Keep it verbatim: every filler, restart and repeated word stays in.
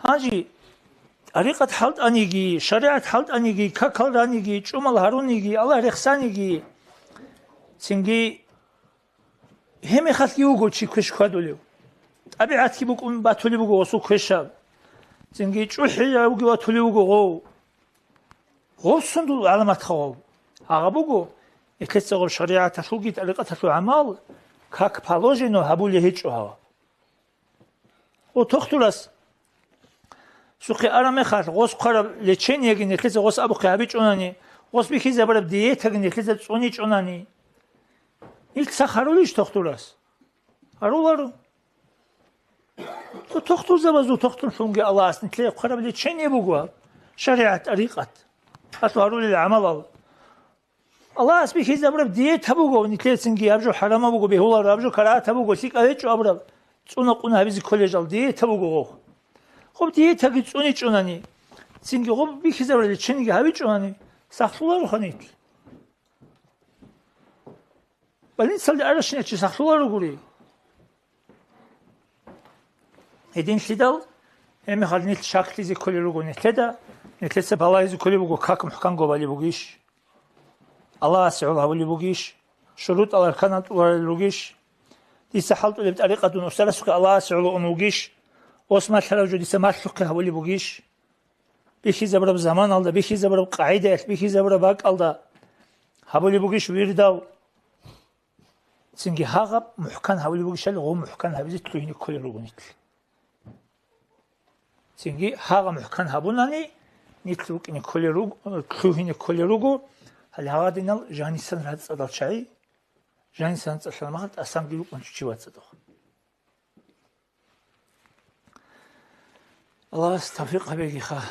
Гьанже тӀарикъат хӀалтӀаниги, шаригӀат хӀалтӀаниги, какал раниги, чӀумал гьаруниги, Аллагь рехсаниги, цинги гьеб мехалъги вуго чи квеш хьвадулев. ТӀабигӀатги букӀун батулеб буго гъосул квешаб. Цинги чӀухӀи ватулев вуго гъов. Гъов сундул гӀаламатха гъов? Гьагъа буго, нилъеца гъов шаригӀаталъулги тӀарикъаталъул гӀамал как положено гьабулей гьечӀо гьав. О, тухтурас сухъе араб мехалъ, гъос хъвараб лечениеги нилъеца гъос абухъе гьабичӀунани, гъос бихьизабураб диетаги нилъеца цӀуничӀунани, нилъ сах гьарулищ тухтурас? Гьаруларо. Цо тухтурзабазул тухтурлъунги Аллагьас нилъее хъвараб лечение буго гьаб, шаригӀат-тӀарикъат. Алъу гьарулел гӀамалал. Аллагьас бихьизабураб диета буго, нилъецинги гьаб жо хӀарамаб буго, бегьуларо, гьаб жо карагьатаб буго, лъикӀав гьечӀо абураб, цӀуна-къуна гьабизе кколел жал диета буго гъов. Гъоб диетаги цӀуничӀунани, цинги гъоб бихьизабураб лечениеги гьабичӀунани, сахлъулароха нилъ. Больницалде аращинав чи сахлъуларо гури. Гьединлъидал, гьеб мехалъ нилъ шаклъизе кколел руго нилъеда, нилъеца балагьизе кколеб буго, как мухӀканго балеб бугищ, Аллагьасе гӀоло гьабулеб бугищ, шурутӀал арканал тӀурарел ругищ, дица хӀалтӀулеб тӀарикъа дун устарасухъе Аллагьасе гӀоло ун вугищ, ос малъарав жо дица малъухъе гьабулеб бугищ, бихьизабураб заманалда, бихьизабураб къагӀидаялъ, бихьизабураб бакӀалда гьабулеб бугищ вирдав? Цинги гьагъаб мухӀкан гьабулеб бугищали, гъо мухӀкан гьабизе лъугьине кколел руго нилъ. Цинги гьагъаб мухӀкан гьабунани, нилъ рукӀине кколел руг-, лъугьине кколел руго, гьале гьагъадинал жанисан рацӀцӀадал чагӀи, жанисан рацӀцӀалъана махал тӀасанги рукӀун чи вацӀцӀадав. Аллагьас тавфикъ гьабегиха.